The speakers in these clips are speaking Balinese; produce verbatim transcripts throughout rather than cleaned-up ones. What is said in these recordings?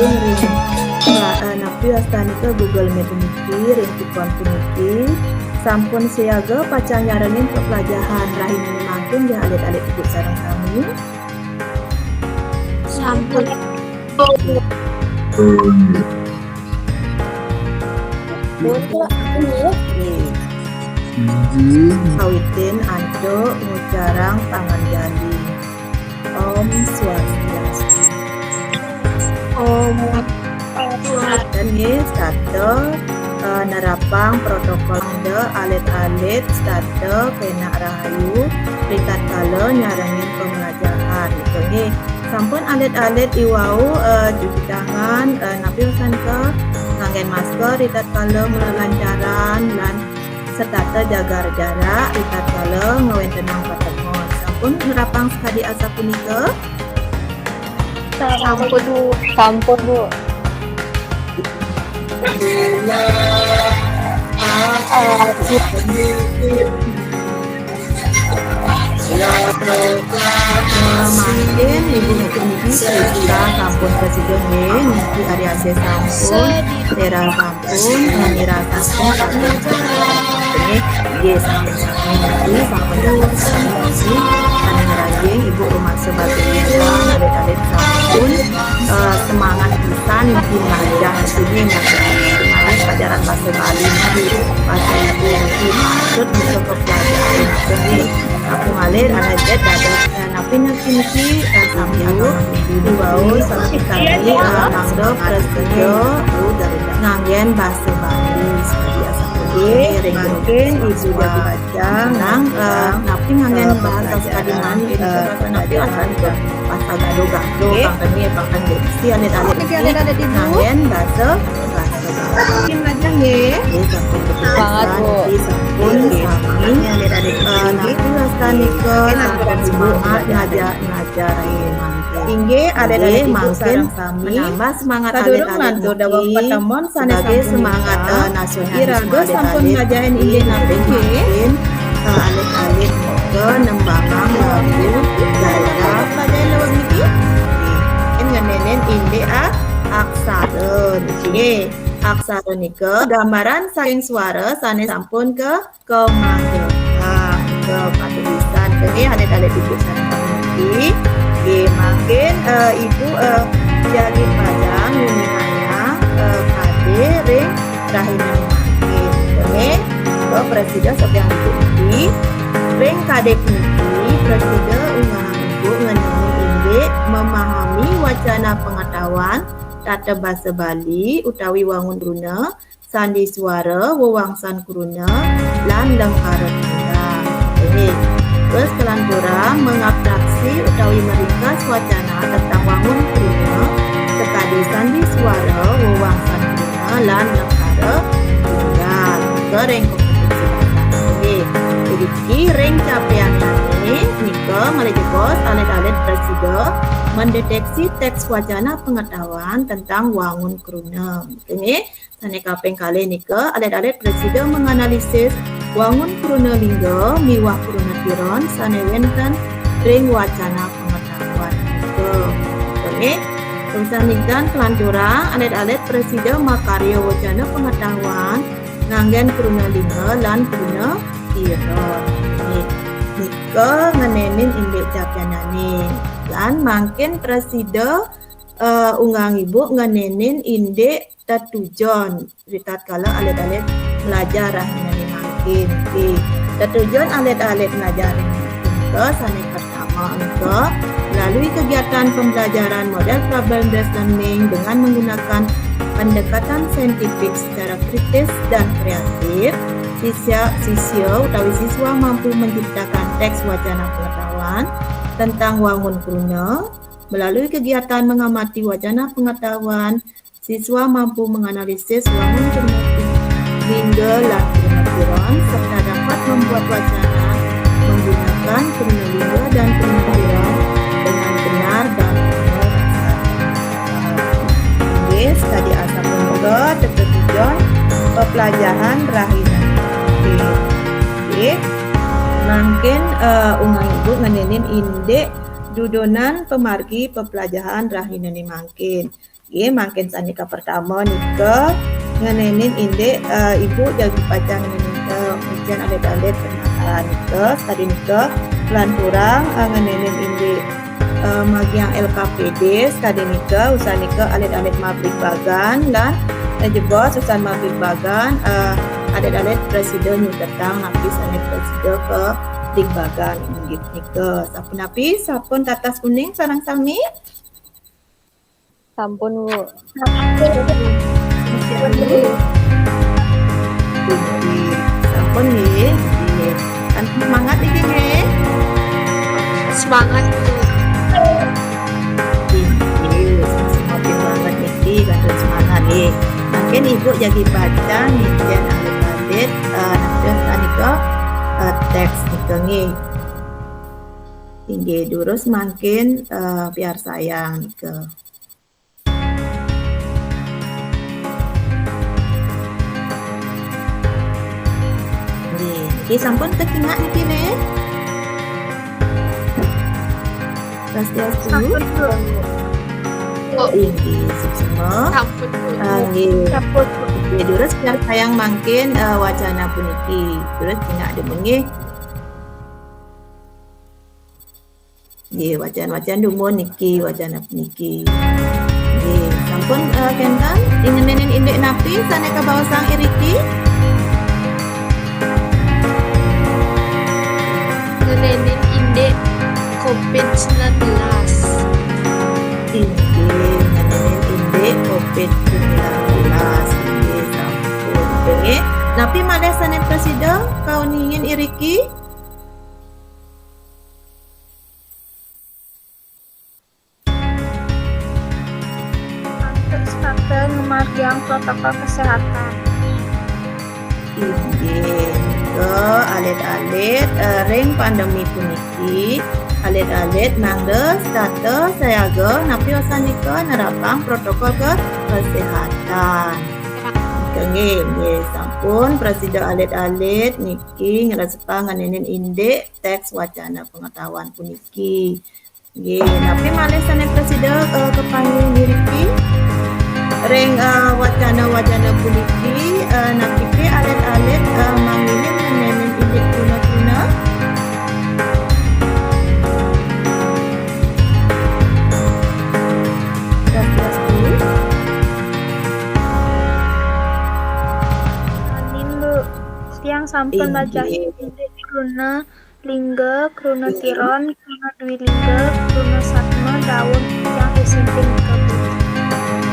Ring, eh, napi wastanika Google Meet niki, ring tikon puniki, sampun siaga pacang nyarengin peplajahan rahina mangkin, nggih, alit-alit ibu sareng sami? Sampun. Kawitin antuk ngucarang panganjali. Om Swastiastu. Om Swastiastu. Nggih, setata, eh, nerapang protokol, alit-alit setata penak rahayu, ritatkala nyarengin pembelajaran. Gitu, nggih. Sampun alit-alit iwau, eh, cuci tangan, eh, napi wastanika, nganggen masker ritatkala malancaran, lan setata jaga jarak ritatkala ngwentenang patemon. Sampun nerapang sakadi asapunika? Sampun, Bu. Sampun, Bu. Eh, mangkin Ibu niki, niki Krista sampun prasida nggih, niki Ariase sampun, Tera sampun, Mira sampun, nggih, nggih, sampun sami niki, sampun sami niki, sané ngrajin Ibu rumasa bakti, alit-alit sampun, eh, semangat pisan niki mlajah niki, nggih, semangat pelajaran basa Bali niki, basa Bali niki patut bisa kepelajari niki. Aku ngalir anak jet dados, eh, napi niki, eh, sambil dibawa sakit kami, eh, mangda prasida nganggen basa Bali seperti asa putih, mungkin Ibu jadi baca nang, eh, napi nganggen bahasa sekali mangkin, eh, napi akan ke pasal gaduh-gaduh, pangkene, pangkene, si alit-alit niki nganggen basa, basa Bali. Mungkin aja nggih. Nggih, sampun keputusan, Bu. Nggih, sampun sami. Alit-alit, eh, napi wastanika sampun semangat ngajar, ngajar mangkin. Inggih, alit-alit ibu mangkin sareng sami. Menambah semangat alit-alit niki sebagai semangat, eh, nasionalisme iraga sampun ngajahin inggih napi nggih? Mangkin, eh, alit-alit nika nembangang lagu daerah. Pelajaran lewat niki? Nggih. Ngenénin indik a-, aksara niki. Aksara nika gambaran saking suara sané sampun ke kemanggihan, kepatulisan. Nggih, alit-alit ibu sareng niki. Nggih, mangkin, eh, ibu, eh, jagi pacang nguningayang, eh, kadé ring rahina mangkin. Nggih, mangda prasida sobiahang ibu niki. Ring kadé puniki, prasida unggahang ibu ngenénin indik memahami wacana pengetahuan, tata basa Bali utawi wangun kruna, sandi suara, wewangsan kruna, lan lengkara tunggal. Nggih. Terus kelanturang mengabstraksi utawi meringkas wacana tentang wangun kruna, sakadi sandi suara, wewangsan kruna, lan lengkara tunggal. Nika ring kompetensi dasar. Nggih. Iriki ring capaiannyané nika malih jebos alit-alit prasida mendeteksi teks wacana pengetahuan tentang wangun kruna. Nggih. Sané kaping kalih nika, alit-alit prasida menganalisis wangun kruna lingga miwah kruna tiron sané wénten ring wacana pengetahuan nika. Nggih, sandingan kelanturang, alit-alit prasida makarya wacana pengetahuan nganggén kruna lingga lan kruna tiron. Nggih, nika ngenénin indik capaianné. Lan mangkin prasida, eh, unggahang ibu ngenénin indik tetujon ritatkala alit-alit mlajah rahinané mangkin. Nggih. Tetujon alit-alit mlajah rahinané punika sané pertama nika, melalui kegiatan pembelajaran model problem based learning dengan menggunakan pendekatan saintifik secara kritis dan kreatif, sisya, sisya utawi siswa mampu menciptakan teks wacana pengetahuan tentang wangun kruna. Melalui kegiatan mengamati wacana pengetahuan, siswa mampu menganalisis wangun kruna lingga lan kruna tiron, serta dapat membuat wacana menggunakan kruna lingga dan kruna tiron dengan benar dan penuh rasa tanggung jawab. Nggih, sakadi asapunika tetujon pepelajahan rahina. Nggih. Nggih. Mangkin, eh, unggahang ibu ngenénin indik dudonan pamargi pepelajahan rahinané mangkin. Nggih, mangkin sané kapertama nika ngenénin indik, eh, Ibu jagi pacang ngenénin, eh, ngicén alit-alit pernyataan nika, sakadi nika lanturang, eh, ngenénin indik, eh, magiang L K P D, sakadi nika usan nika alit-alit mabligbagan lan, eh, jebos usan mabligbagan, eh, alit-alit prasida nyutetang napi sané prasida kabligbagan inggih nika. Sapunapi, sampun tatas uning sareng sami? Sampun, Bu. Sampun nggih. Kan semangat iki nggih. Semangat, Bu. Nggih, semakin banget niki, kantun semangat nggih. Mangkin Ibu jagi pacang ngicén alit-alit, eh, napi sanika, eh, teks nika nggih. Inggih, durus mangkin, eh, piarsayang nika. Nggih, niki sampun kacingak niki nggih? Swastiastu. Sampun, Bu. Inggih, suksma. Sampun, Bu. Ah, nggih. Sampun, Bu. Nggih, durus piarsayang mangkin, eh, wacana puniki. Durus cingak dumun nggih. Nggih, wacan-wacan dumun niki, wacana puniki. Nggih, sampun, eh, kénten, ngenénin indik napi sané kabaosang iriki? Ngenénin indik covid sembilan belas. Inggih, ngenénin indik covid sembilan belas. Inggih, sampun. Nggih. Napi malih sané prasida kauningin iriki? Antuk setata ngamargiang protokol kesehatan. Inggih, nika alit-alit, eh, ring pandemi puniki, alit-alit mangda setata sayaga napi usan nika nerapang protokol ke-, kesehatan. Nika nggih, nggih, sampun prasida alit-alit niki ngresepang ngenénin indik teks wacana pengetahuan puniki. Nggih, napi malih sané prasida, eh, kapanggih ngriki? Ring, eh, wacana-wacana puniki, eh, napi ké alit-alit, eh, manggihin ngenénin indik kruna-kruna? Swastiastu. Amin, Bu. Tiang sampun inggih. Lajahin indik kruna lingga, kruna tiron, kruna dwilingga, kruna satma, dawuh tiang S M P nika, Bu.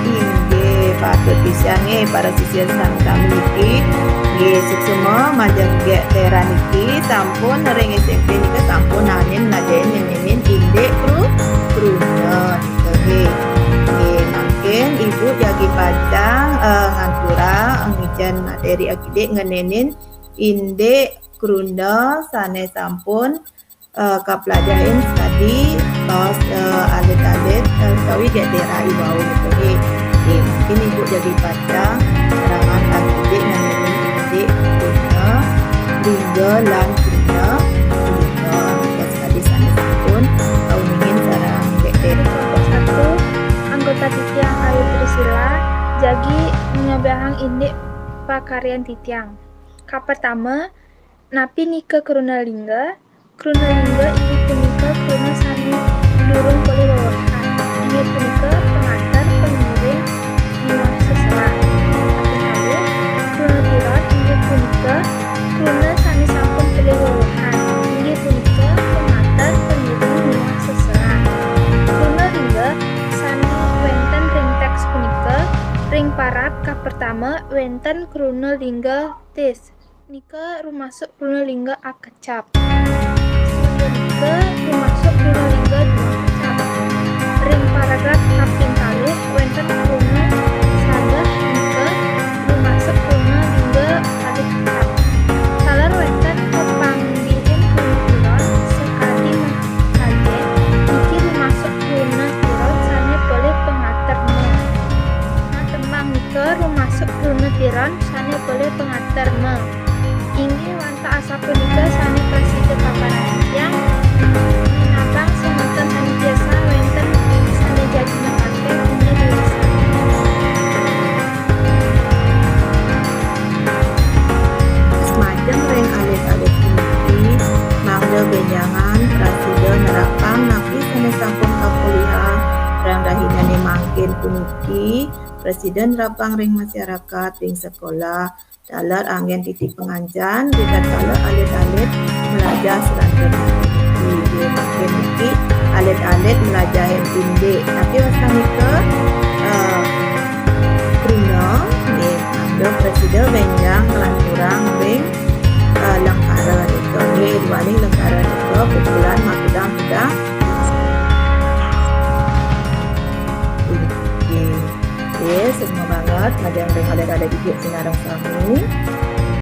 Inggih, patut pisan nggih para sisya sareng sami niki. Nggih, suksma majeng Gék Tera niki sampun ring S M P nika sampun naenin ngajahin ngenénin indik kru-, kruna nika nggih. Nggih, mangkin Ibu jagi pacang, eh, ngaturang, eh, ngicén materi akidik ngenénin indik kruna sané sampun, eh, kaplajahin sakadi tos, eh, alit-alit, eh, utawi Gék Tera iwau nggih. Nggih, mangkin Ibu jagi pacang nerangang akidik ngenénin indik kruna lingga lan kruna dwilingga. Nika sakadi sané sampun kauningin sareng Gék Tera. Kelompok satu, anggota titiang Ayu Priscilla, jagi nyabahang indik pakaryan titiang. Kapertama, napi nika kruna lingga? Kruna lingga inggih punika kruna sané durung polih wewehan. Inggih punika pangater, pangiring, miwah seserak. Kaping kalih, kruna tiron inggih punika kruna sané sampun polih wewehan. Inggih punika pangater, pangiring, miwah seserak. Kruna lingga sané wénten ring téks punika, ring parab kapertama wénten kruna lingga tis. Nika rumasuk kruna lingga akecap. Surya nika rumasuk kruna lingga dua kecap. Ring paragraf kaping kalih wénten kruna sagah nika rumasuk kruna lingga kalih kecap. Taler wénten pepanggihin kruna tiron sakadi mekajen, niki rumasuk kruna tiron sané polih pangater ma. Nah, tembang nika rumasuk kruna tiron sané polih pangater ma. Inggih wantah asapunika sané prasida paparan titiang. Minabang semeton sané tiasa wénten sané jagi mapakeh inggih durusang. niki presiden rabang ring masyarakat, ring sekolah, taler anggen titi pangancan, ritatkala alit-alit melajah srana niki. Nggih, mangkin niki alit-alit melajahin tindik. Tapi wasta nika, eh, truna, nggih, mangda prasida benjang nglanturang ring, eh, lengkara nika. Nggih, duaning lengkara nika, pukulan makudang-kudang. Nggih. Nggih, suksma banget, ngajeng ring alit-alit ibu sinareng sami.